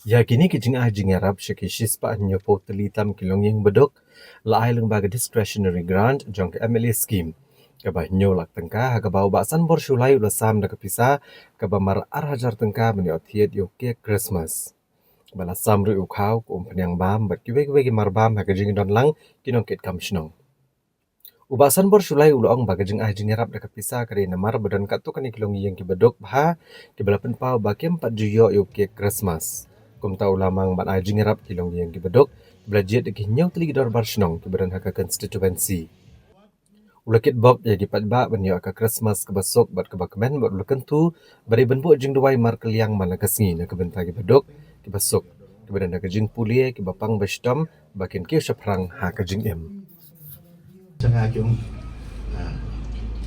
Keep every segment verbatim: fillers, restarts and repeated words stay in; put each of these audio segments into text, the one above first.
Ïa kine ki jingai jingïarap sha ki shispah hynñiewphew tylli tam ki longïing baduk la ai lyngba ka discretionary grant jong ka M L A scheme kaba hynñiew lak tyngka, ha kaba u Bah Sanbor Shullai u la sam da ka pisa kaba mar ar hajar tyngka ban ïoh thied ïa u kek Christmas. Ba la sam ruh ïa u khaw, ka umphniang bam bad kiwei kiwei ki mar bam ha ka jingdon lang ki nongkitkam shnong. U Bah Sanbor Shullai u la ong ba ka jingai jingïarap da ka pisa ka dei namar ba don katto katne ki longïing kiba duk bha kiba la pynpaw ba kim pat ju ïoh ïa u kek Christmas. Kumta u la mang ban ai jingïarap ki longïing kiba duk kiba la jied da ki hynñiew tylli ki dorbar shnong kiba don ha ka constituency. U la kitbok ïa ki paidbah ban ïoh ka Christmas kaba suk bad kaba kmen, bad u la kyntu ba dei ban buh jingduwai markylliang man la ka sngi na ka bynta kiba duk kiba suk, kiba don ha ka jingpule, kiba pang ba shitom, ba kin kiew shaphrang ha ka jingim. Chang a kiong. Ah.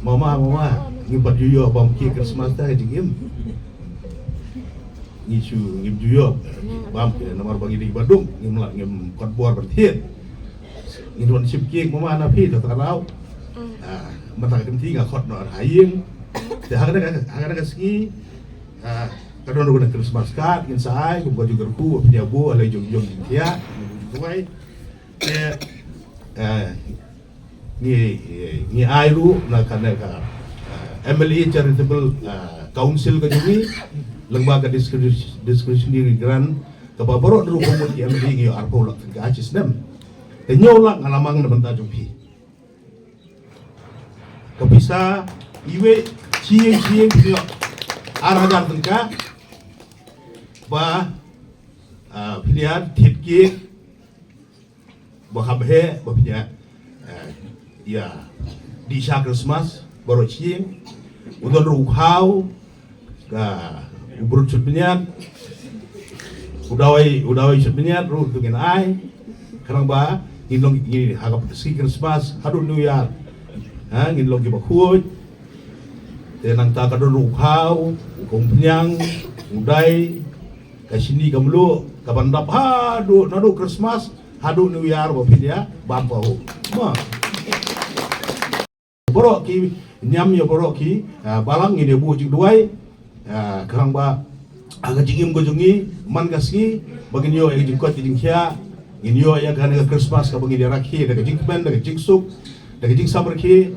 Mama, mama, ngi pat ju ïoh bam ki Christmas ta ka jingim. Ngi shu ngim ju ïoh bam ki namar ba ngi dei ba duk, ngim lah, ngim kot bor ban thied. Ngi don shim ki mama na phi ta ta raw. Ah, mata ka jingti nga khot noh ha ïing. Te ha ka, ha ka sngi, ah, ka don ruh na Christmas card ngin sa ai, kum ka jong ka ruku, phi ïa buh, alai jong jong jingthiah, jong jong tuwai. Te, eh, ngi, ngi ai ruh na ka, na ka, eh, M L A Charitable, eh, Council ka jong ngi, lyngba ka discre-, discretionary grant, kaba baroh ruh ka mut ki M L A ngi ïoh arphew lak tyngka shi snem. Te hynñiew lak nga la mang na bynta jong phi. Ka pisa iwei shi ïing shi ïing phi ïoh ar hajar tyngka. Ba, ah, phi ïa thied ki ba kham heh, ba phi ïa, eh, ïa dih sha Christmas baroh shi ïing. U don ruh u khaw, ka, u brut shut bniat, u dawai, u dawai shut bniat ruh to ngin ai. Khnang ba ngin long, ngin ha ka sngi Christmas haduh New Year, ha, ngin long kiba khuid. Te nangta ka don ruh u khaw, u umphniang, u dai, ka shini, ka mluh, kaban dap haduh, naduh Christmas haduh New Year ba phi ïa bam pahuh. Ma. Baroh ki niam ïa baroh ki, ah, balang, ngin ïa buh jingduwai, ah, khnang ba, ah, ka jingim ka jong ngi man ka sngi ba ngin ïoh ïa ka jingkoit ka jingkhiah, ngin ïoh ïa kane ka Christmas kaba ngin ïa rakhe da ka jingkmen, da ka jingsuk, da ka jingsamrkhie,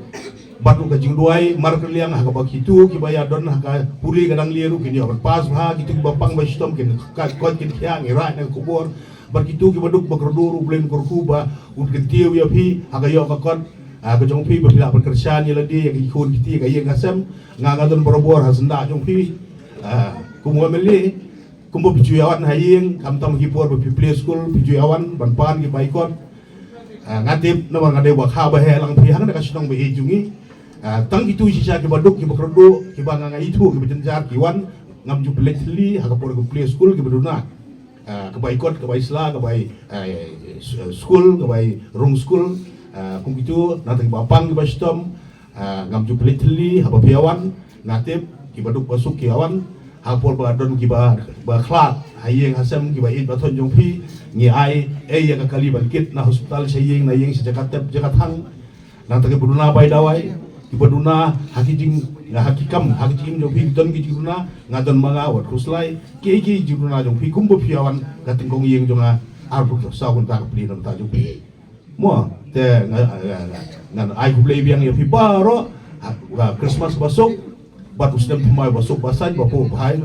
bad ruh ka jingduwai markylliang ha kaba kito kiba ïa don ha ka pule ka dang lieh ruh kin ïoh ban pass bha, kito kiba pang ba shitom kin koit kin khiah, ngin rai na ka khubor. Bad kito kiba duk ba kyrduh ruh, U Blei un kyrkhu ba un kyntiew ïa phi ha ka ïoh ka kot, ah, ka jong phi, ba phi lah ban kyrshan ïa lade, ïa ki khun kti, ka ïing ka sem. Nga nga don barabor ha syndah jong phi, ah, kum u M L A, kumba phi ju ïa wan ha ïing, khamtam ki por ba phi play school phi ju ïa wan ban pan ki bai kot. Ah, nga tip namar nga dei ba kha ba heh lang phi hangne ka shnong ba ïeit jong ngi. Ah, tang kito shisha kiba duk kiba kyrduh kiba nga nga ithuh kiba jynjar ki wan, ngam ju pynleit thylli ha ka por ka play school kiba duna. Ah, ka bai kot, ka bai sla, ka bai, ah, s-, school, ka bai rung school, ah, kum kito, nangta kiba pang kiba shitom, ah, ngam ju pynleit thylli haba phi ïa wan, nga tip kiba duk ba suk ki ïa wan, ha por ba don kiba, ba khlad ha ïing ha sem, kiba ïeit ba thoh jong phi, ngi ai, eh, ïa ka kali ban kit na hospital sha ïing, na ïing sha jaka tep jaka thang. Nangta kiba duna bai dawai, kiba duna ha ki jing, ha ki kam, ha ki jingim jong phi, don ki jingduna, nga don ma nga wat khuslai, ki, ki jingduna jong phi, kumba phi ïa wan ka tyngkong ïing jong nga, arphew saw kynta ka pli nangta jong phi. Mo, te nga, nga, nga, ngan ai khublei biang ïa phi baroh, ha, ha Christmas ba suk, bad u snem thymmai ba suk, ba saiñ, ba phuh, ba hai.